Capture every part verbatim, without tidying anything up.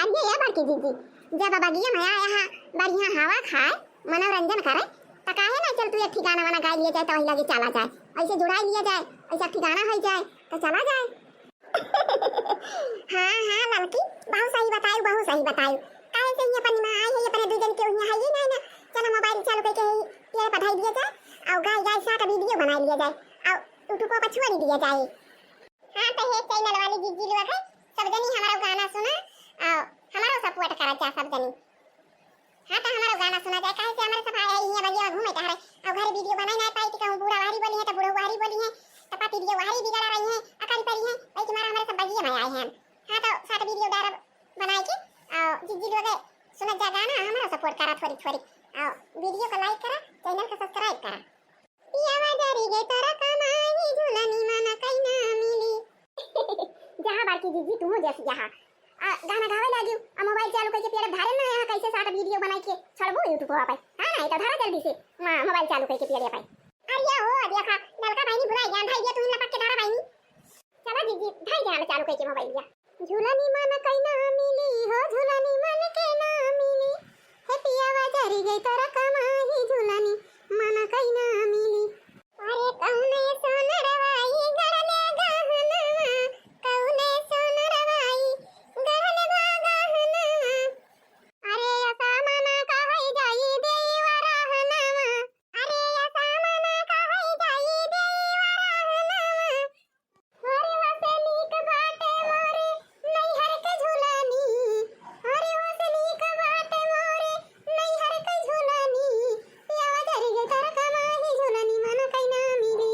अरे ये बड़की जीजी, जब बगिया में आया है, बढ़िया हवा खाए, मनोरंजन करे, त काहे ना चल तू एक ठे गाना वाना गाइ लिया जाए, त वही लगे चला जाए, ऐसे जुड़ाई लिया जाए, ऐसे एक ठे गाना होइ जाए, त चला जाए। हाँ, हाँ, ललकी, बहुत सही बतायू, बहुत सही बतायू। काहे से ये अपनी माँ आई है, ये अपने दू जन के यहाँ है ही नहीं ना। चलो मोबाइल चालू करके यही पेड़ पर धई दिया जाए, और गाय गाय साथ वीडियो बनाई लिया जाए, और YouTube पर छोड़ दिया जाए। हाँ, तो हे चैनल वाली जीजी लोग है, सब जनी हमारा गाना सुना, और हमारा सपोर्ट करा जा सब जनी। हाँ, तो हमारो गाना सुना जाए, काहे से हमारे सब आए हैं, यहाँ बगिया में घूमे टहरे, और घरे वीडियो बनाई ना पाई, कि कहूँ बूढ़ा वारी बोली है, तो बूढ़ो वारी बोली है, तो पति दियो वारी बिगड़ा रही है, अकड़ी पड़ी है, वही तुम्हारा हमारे सब बगिया में आए हैं हम। हाँ, तो साथ वीडियो डारब बनाई के, और जीजी लोग सुनत जा गाना, हमारा सपोर्ट करा थोड़ी थोड़ी, और वीडियो को लाइक करा, चैनल को सब्सक्राइब करा। पियावा जरी गे तोरा कमाई, झुलनी मन कैना मिली। जहाँ बड़की जीजी, तू जैसी यहाँ। आ, गाना गावे लागियो, आ मोबाइल चालू करके पेड़ धारे ना, यहाँ कैसे साथ वीडियो बनाई के छोड़बो YouTube पे। हाँ, नहीं तो धारा जल्दी से, हाँ, मोबाइल चालू करके पेड़ पे। अरे हो, देखा, ललका बहिनी भुलाई गया, धाई दिया तू ही लपक के धारा बहिनी। चला जीजी, धाई गाना चालू करके मोबाइल लिया। झुलनी मन कैना मिली हो, झुलनी मन कैना मिली। हे पियावा जरी गे तोरा कमाई, झुलनी मन कैना मिली। अरे कौने सोनरवाई गढ़ले गहनवा, कौने सोनरवाई गढ़ले बा गहनवा। अरे असा मन कहई जाई देई वरहनवा, अरे असा मन कहई जाई देई वरहनवा। अरे वसे नीक बाटे मोरे नैहर के झुलनी, अरे वसे नीक बाटे मोरे नैहर के झुलनी, पियावा जरी गे तोरा कमाई, झुलनी मन कैना मिली।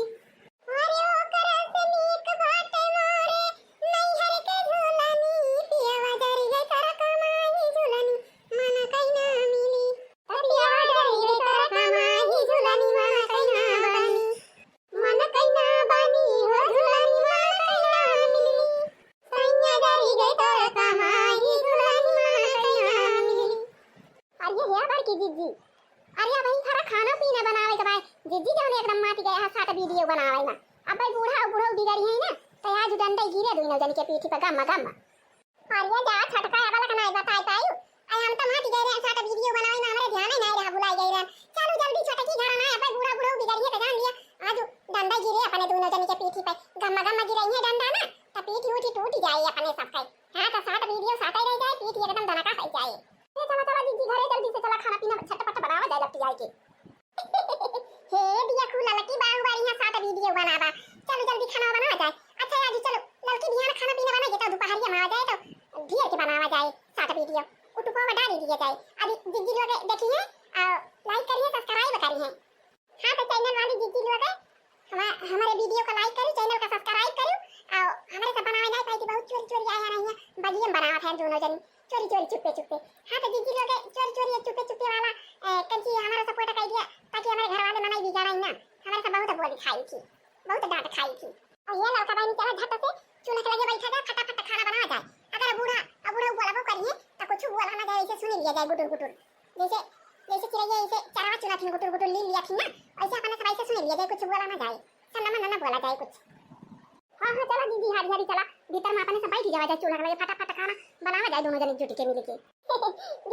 अरे ओकरा से नीक बाटे मोरे नैहर के झुलनी, पियावा जरी गे तोरा कमाई, झुलनी मन कैना मिली। पियावा जरी गे तोरा कमाई, झुलनी मन कैना बनी। मन कैना बनी हो झुलनी मन कैना मिली। सैया जरी गे तोरा कमाई, झुलनी मन कैना मिली। अरे हे बड़की जीजी, अरे अब ही सारा खाना पीना बनावे के बाद जीजी जाने एकदम माती गए हैं साथ वीडियो बनावे ना। अब भाई बूढ़ा और बूढ़ा बिगड़ी है ना, तो आज डंडा गिरे दोनों जन के पीठी पे गम्मा गम्मा। अरे जा छोटका वाला का नाई बताई पाई। अरे हम तो माटी गए रहे साथ वीडियो बनावे में, हमरे ध्यान ही नहीं रहा, भुलाई गए रहे। चलो जल्दी छोटकी घर ना, अब बूढ़ा बूढ़ा बिगड़ी है तो जान लिया। आज डंडा गिरे अपने दोनों जन के पीठी पे गम्मा गम्मा गिरे है डंडा ना, तो पीठी उठी टूट जाए अपने सबके। हाँ, तो साथ वीडियो साथ ही रह जाए, पीठ एकदम दनका खाई जाए। ए, चला, चला, जीजी, घरे जल्दी से चला, खाना पीना झटपट बनावा जाए, लपटी जाए के। हे, दिया खूब ललकी बाहु बारी यहाँ साथ वीडियो बनावा। चलो, जल्दी खाना बनावा जाए। अच्छा, यार जी, चलो, ललकी बिहान खाना पीना बनाए, तो दोपहरिया में आ जाए, तो ढेर के बनावा जाए साथ वीडियो। उटुपा में डाल दिया जाए। अभी जीजी लोग देखिए, और लाइक करिए, सब्सक्राइब करिए। हाँ, तो चैनल वाली दीदी लोग है, हमा-, हमारे वीडियो को लाइक करी, चैनल का सब्सक्राइब करी, और हमारे सब बनावे नहीं पाई थी, बहुत चोरी चोरी आया नहीं है, बगियम बनावत है दोनों जनी, चोरी चोरी चुप्पे चुप्पे। हाँ, तो दीदी लोग है, चोरी चोरी चुप्पे चुप्पे वाला, ए, कंची हमारा सपोर्ट कर दिया, ताकि हमारे घर वाले मनाई बिगाड़ा ही ना, हमारे सब बहुत बोली खाई थी, बहुत डांट खाई थी। और ये लड़का बहन चला झट से चूल्हा के लगे बैठा जाए, फटाफट खाना बनावा जाए। अगर बूढ़ा, अब बूढ़ा बोलबो करिए, तो कुछ बोला ना जाए, ऐसे सुन लिया जाए गुटुर गुटुर। जैसे, जैसे चिड़ैया ऐसे चरावा चुनत हिन, गुटुर गुटुर लील लिया थिन ना, ऐसे अपने सब ऐसे सुन लिया जाए, कुछ बोला ना जाए, सन्ना मन्ना ना बोला जाए कुछ। हाँ, हाँ, चला दीदी, हारी हारी चला, भीतर में अपने सब बैठ जावा जाए, चूल्हा के लगे फटाफट खाना बनावा जाए, दोनों जने जुट के मिल के।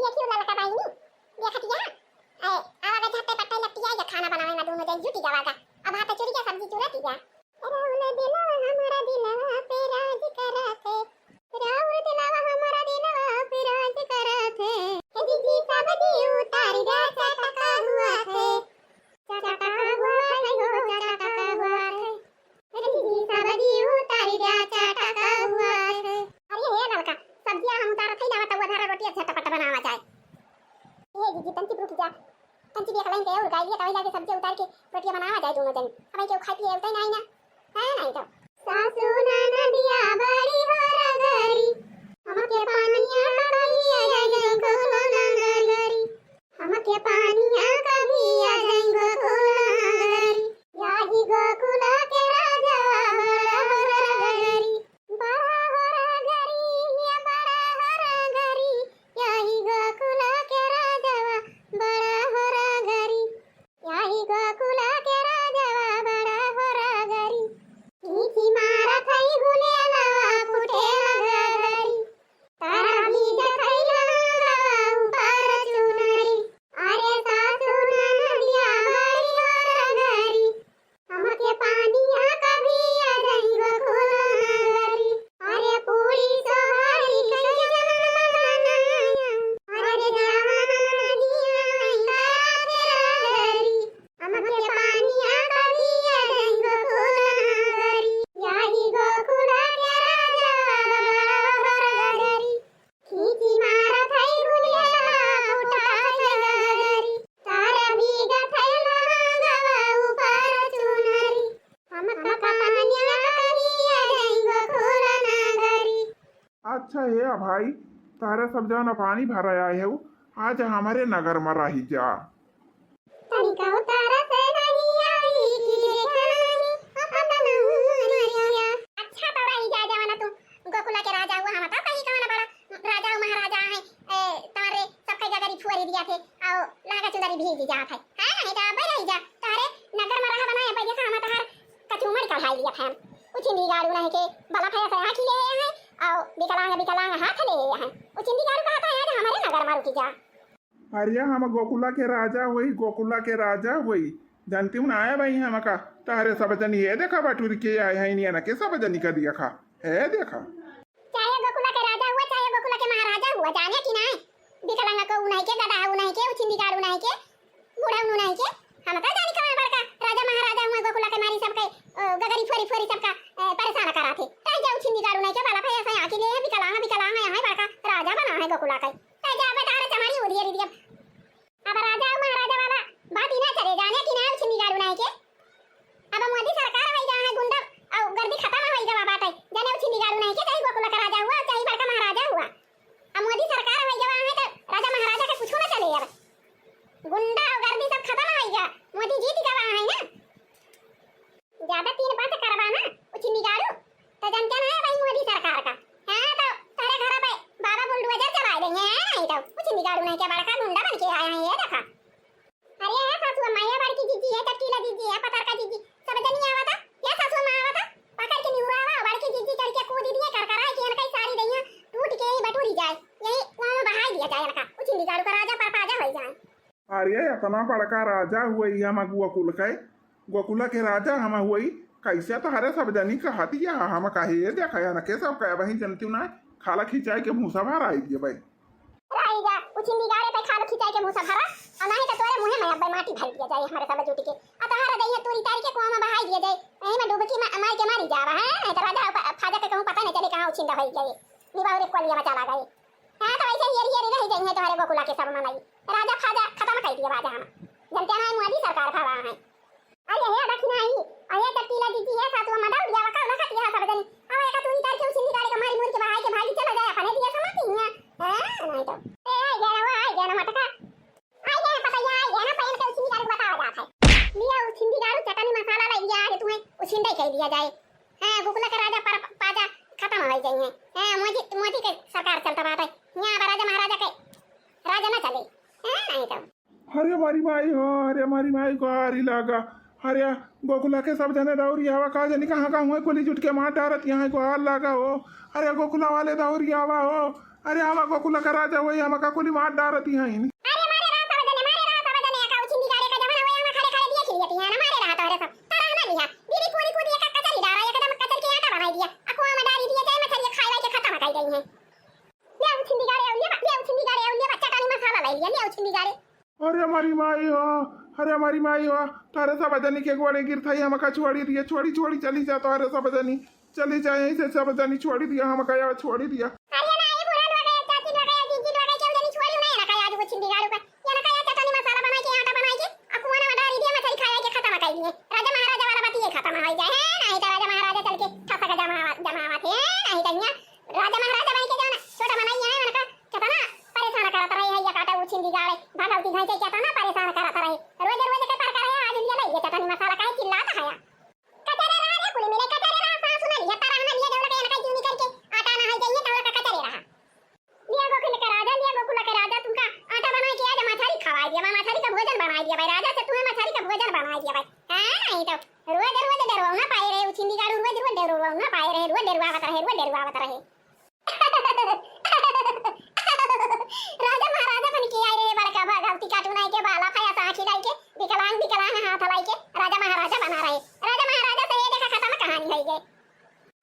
देखियो ललका बहिनी, देखत या, ए, आवा झट्टे पट्टे लपटी आई जा, खाना बनावे में दोनों जने जुट जावा जा। अब हाथ चुरी जा, सब्जी चुरा दी जा। राउर दिलवा हमरा दिलवा पे राज करत है। राउर दिलवा हमरा दिलवा पे राज करत है। ए दीदी सब्जी उतार दे, चटका हुआ है। चटका हुआ है हो, चटका हुआ है। ए दीदी सब्जी उतार दे, चटका हुआ है। अरे हे ललका, सब्जिया हम उतारत है, लावा तउवा धरा, रोटिया झटपट बनावा जाए। ए दीदी तंची रुक जा। कंची बिया कलाई के और गाय लिया, तवे लागे सब्जी उतार के रोटियां बनावा जाए दोनों जन। अब केहू खाए पिए उतार नहीं ना, है नहीं तो। सासू ननदिया बड़ी हो रगरी, हमके पानिया कभी आ जाए गोकुल नगरी। हमके पानिया कभी आ जाए गोकुल नगरी। याही गोकुल के राजा बड़ा हो रगरी। बड़ा हो रगरी, ये बड़ा हो रगरी, याही गोकुल के राजवा बड़ा हो रगरी, याही गोकुल के राजवा बड़ा हो रगरी। खींची मारत है भाई, तहरे सब जौन पानी भरे आए हो, आज हमरे नगर में रही जा। तनिका उतारा से नहीं आई कि देखा नहीं, अपन नैया। अच्छा, तो रही जा, जवाना तू गोकुला के राजा हुआ, हम तो कहीं कौन बड़ा राजा और महाराजा हैं, ए, तोरे सबके गगरी फुअरी दिया थे, आओ लहंगा चुंदरी भीज जात है, हाँ, नहीं तो अब रही जा, तोरे नगर में रहा बनाए, अब देखा हम तोहर कचूमर कढ़ाई लिया थे हम, उछिंदी गाड़ू नहीं के, बला फया से आँखी ले आए हैं, आओ विकलांग विकलांग हाथ ले आए हैं, उछिंदी गाड़ू कहता है, आज हमारे नगर में रुकी जा। अरे हम गोकुला के राजा हुई, गोकुला के राजा हुई। जानती हूँ ना आया भाई हमका। तहरे सब जनी ये देखा बटुर के आए हैं, इनिया ना के सब जनी का दिया खा। है देखा। चाहे गोकुला के राजा हुआ, चाहे गोकुला के महाराजा हुआ, जाने कि ना? विकलांग को उन्हीं के, गधा उन्हीं के, उछिंदी गाड़ू उन्हीं के, बूढ़ा उन्हीं के। हम तो जानी कौन बड़का राजा महाराजा हुआ, गोकुला के मारी सबके, अ, गगरी फोरी फोरी सबका, अ, परेशान करा थे। रह जा उछिंदी गाड़ू नहीं के, बाला भैया से आके ले, विकलांग, विकलांग यहाँ बड़का राजा बना है गोकुला का। रह जा, अब तारे चमारी उधिया दीदी अब। अब राजा और महाराजा वाला बात ही ना चले, जाने कि ना उछिंदी गाड़ू नहीं के। अब मोदी सरकार होई गवा है, गुंडा और गर्दी खत्म होई गवा बात है। जाने उछिंदी गाड़ू नहीं के, चाहे गोकुला का राजा हुआ, चाहे बड़का महाराजा हुआ। अब मोदी सरकार होई गवा है तो राजा महाराजा के कुछो ना चले अब। गुंडा और गर्दी सब खत्म होई गवा, मोदी जीत गवा है ना। ज्यादा तीन पाँच करबा ना, उछिंदी गाड़ू, तो जनते ना है भाई मोदी सरकार का। हाँ, तो तोरे घर पे बाबा बुलडोजर चला देंगे, हैं? नहीं तो उछिंदी गाड़ू नहीं के बड़का गुंडा बन के आया है, ये देखा। अरे, है सासू अम्मा, ये बड़की जीजी, है चटकीला जीजी, है पतरका जीजी, सब जनी आवता। ये सासू अम्मा आवता, पकड़ के निहुरावा, बड़की जीजी चढ़ के कूदी दिए, कर कराए कि इनका ही सारी दहिया टूट के यही बटूरी जाए, यही वहाँ बहाई दिया जाए इनका, उछिंदी गाड़ू का राजा परपाजा होई जाए। अरे, इतना बड़का राजा हुई हम गोकुल के, गोकुला के राजा हम हुई, कैसे तोहरे सब जनी कहत या हम कहे, ये देखा या न के सब कहे, वहीं जनती ना, खाला खिंचाई के भूसा भराई दिए भाई। राई जा, उछिंदी गाड़े पे खाला खिंचाई के भूसा भरा, और नहीं तो तोरे मुँहे में अब माटी भर दिया जाए हमारे सब जुट के, और तोहरा दहिया तूरी तारी के कुआं में बहाई दिया जाए, यहीं में डुबकी मा-, मार के मारी जावा, हैं? नहीं तो राजा प-, फाजा के कहूँ पता नहीं चले कहाँ उछिंदा होई गए, निबाहु रे कोलिया में चला गए। हाँ, तो ऐसे हियर हियर रह जाइए तोहरे गोकुला के सब मनई। राजा फाजा खत्म कर दिए बाजा हम। जनते ना मोदी सरकार भवा है। अरे हे दक्षिणा आई, अरे चटकीला जीजी, हे सासू अम्मा, दौड़ जावा, का ना खाती है सब जनी। अब एका तू ही तार के उछिंदी गाड़े का मारी मुर के बहाई के भागी चला जाए, अपने दिया समाती है। हाँ, नहीं तो। ए, आई गया ना, वो आई गया ना मटका। आई गया ना पतैया, आई गया ना पहन के उछिंदी गाड़ू बतावा जात है। लिया उछिंदी गाड़ू चटनी मसाला लाई लिया, आज तुम्हें उछिंदा ही कह दिया जाए। हाँ, गोकुला के राजा पर पाजा खत्म हो जाइए। हाँ, मोदी, मोदी के सरकार चलता बात है। यहाँ पर राजा महाराजा के राजा ना चले। हाँ, नहीं तो। अरे हमारी माई हो, अरे हमारी माई, गोहारी लागा। अरे गोकुला के सब जने दौरी आवा, का जनी कहाँ कहाँ हुए, कुली जुट के मार डारत यहाँ, गोहार लागा हो। अरे गोकुला वाले दौरी आवा हो। अरे हमा गोकुला का राजा हुई, हमका कुली मार डारत यहाँ। अरे मारे रहा सब जने, मारे रहा सब जने, का उछिंदी गाड़े का जमाना हुए, हम खड़े खड़े देख लिए तिहां ना, मारे रहा तोहरे सब, तरह ना लिहा। दीदी कोरी कूदी एक कचरी डारा, एकदम कचरी के आटा बनाई दिया, आ कुआं में डारी दिया, जाए मछली खाए वाए के खत्म कर गई है। ले उछिंदी गाड़े, ले, ले उछिंदी गाड़े, ले चटनी मसाला लाई लिया, ले उछिंदी गाड़े। अरे हमारी माई हो, अरे हमारी माई हो, तोहरे सब जनी के गोड़े गिर थाई, हमका छोड़ी दिया, छोड़ी, छोड़ी, चली जा, तोहरे सब जनी, चली जा, यहीं से सब जनी छोड़ी दिया, हमका या छोड़ी दिया। अरे ना, ये बूढ़ा लोग है, चाची लोग है, जीजी लोग है, केहू जनी छोड़ी नहीं ना, का आज वो छिंदी गाड़ू का, ये ना का या चटनी मसाला बनाई के, आटा बनाई के, आ कुआं में डाल दिया, मछली खाए के खत्म कर दिए। राजा महाराजा वाला बात ये खत्म हो जाए, हैं? नहीं तो राजा महाराजा चल के ठसा का जमावा, जमावा थे, हैं? नहीं तो यहाँ राजा महाराजा बन के जाना, छोटा बनाई है, उनका कितना परेशान करत रहे है, ये काटा वो छिंदी गाड़े, भगवती भाई के कितना परेशान करत रहे। रोज रोज के पर करे, आज ये ले, ये चटनी मसाला काहे चिल्लाता है? कचरे रहा रे कुल मिले, कचरे रहा, सासु ना लिया, तरह ना लिया, देवरा के एनका जूनी करके आटा ना है जाइए, देवरा का कचरे रहा। लिया गोकुल के राजा, लिया गोकुल के राजा, तुमका आटा बनाई के आज मछरी खवाई दिया भाई, मछरी का भोजन बनाई दिया भाई, राजा से तुम्हें मछरी का भोजन बनाई दिया भाई। हाँ, नहीं तो रोज रोज डरवाऊ ना पाए रहे, उछिंदी गाड़ू रोज रोज डरवाऊ ना पाए रहे, रोज डरवावत रहे, रोज डरवावत रहे। राजा महाराजा बन के आए रहे, बड़का भगवती काटू नाई के बाला फया साखी लाई के, विकलांग विकलांग हाथ लाई के राजा महाराजा बना रहे। राजा महाराजा से ये देखा खत्म कहानी है ये।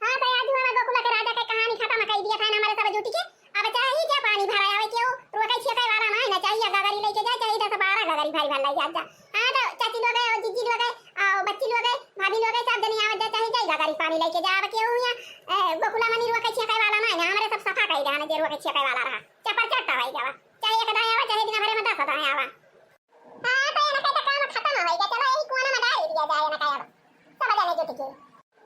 हाँ, तो आज हमारा गोकुला के राजा के कहानी खत्म कर दिया था ना हमारे सब जुटी के। अब चाहे क्या पानी भरा आवे, क्यों रोके छिया वाला ना है ना, चाहिए गगरी लेके जाए, चाहे दस बारह गगरी भारी भर लाई जा। हाँ, तो चाची लोग है, जीजी लोग है, आ, बच्ची लोग है, भाभी लोग है, सब जनी आवत जा, चाहे जाई गगरी पानी लेके जा। अब केहू यहाँ, ए, गोकुला मनी रोके छिया वाला ना है ना, हमारे सब सफा कर जाना, जे रोके छिया वाला रहा, चपर चट्टा भाई जावा, चाहे एक दाएं आवा, चाहे दिन भरे में दस दाएं आवा। हाँ, तो ये ना कहता काम खत्म हो गया, चलो यही कोना में डाल दिया जाए ना, कहे अब सब जने जुट के।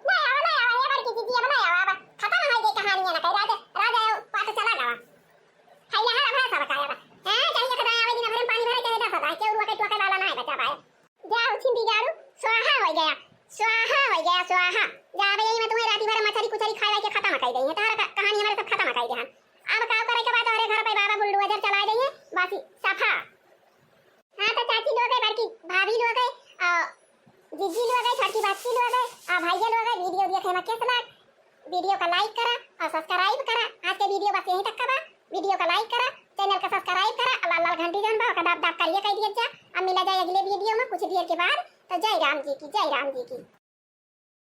ना आवा, ना आवा, ये बड़की जीजी अब ना आवा, अब खत्म हो गई कहानी है ना, कहे राजा, राजा, तो चला गवा। है यहाँ रहा सब काया बा। हैं, चाहे एक दाएं आवे दिन भर में पानी भरे, चाहे दस दाएं, केहू रुआ के टोके वाला ना है बचा पाए। जा उछिन दी झाड़ू, स्वाहा हो गया, स्वाहा हो गया, स्वाहा। जा अब यही में तुम्हें राती भर मछरी कुछरी खाए के खत्म कर देंगे, तोहरा का-, कहानी हमारे सब खत्म कर दे हम। अब का करे के बाद तोहरे घर पे बाबा बुलडोजर चला देंगे, बस सफा। हाँ, तो चाची लोग है, बड़की भाभी लोग है, आ, जीजी लोग है, छोटकी बच्ची लोग है, आ, भैया लोग है, video देखे में कैसे लाग, video का like करा और subscribe करा। आज के video बस यहीं तक का बा। Video का like करा, channel का subscribe करा, और लाल लाल घंटी जौन बा, ओका दब दब करिए कह दिया जा। अब मिला जाए अगले video में कुछ देर के बाद। तो जय राम जी की, जय राम जी की।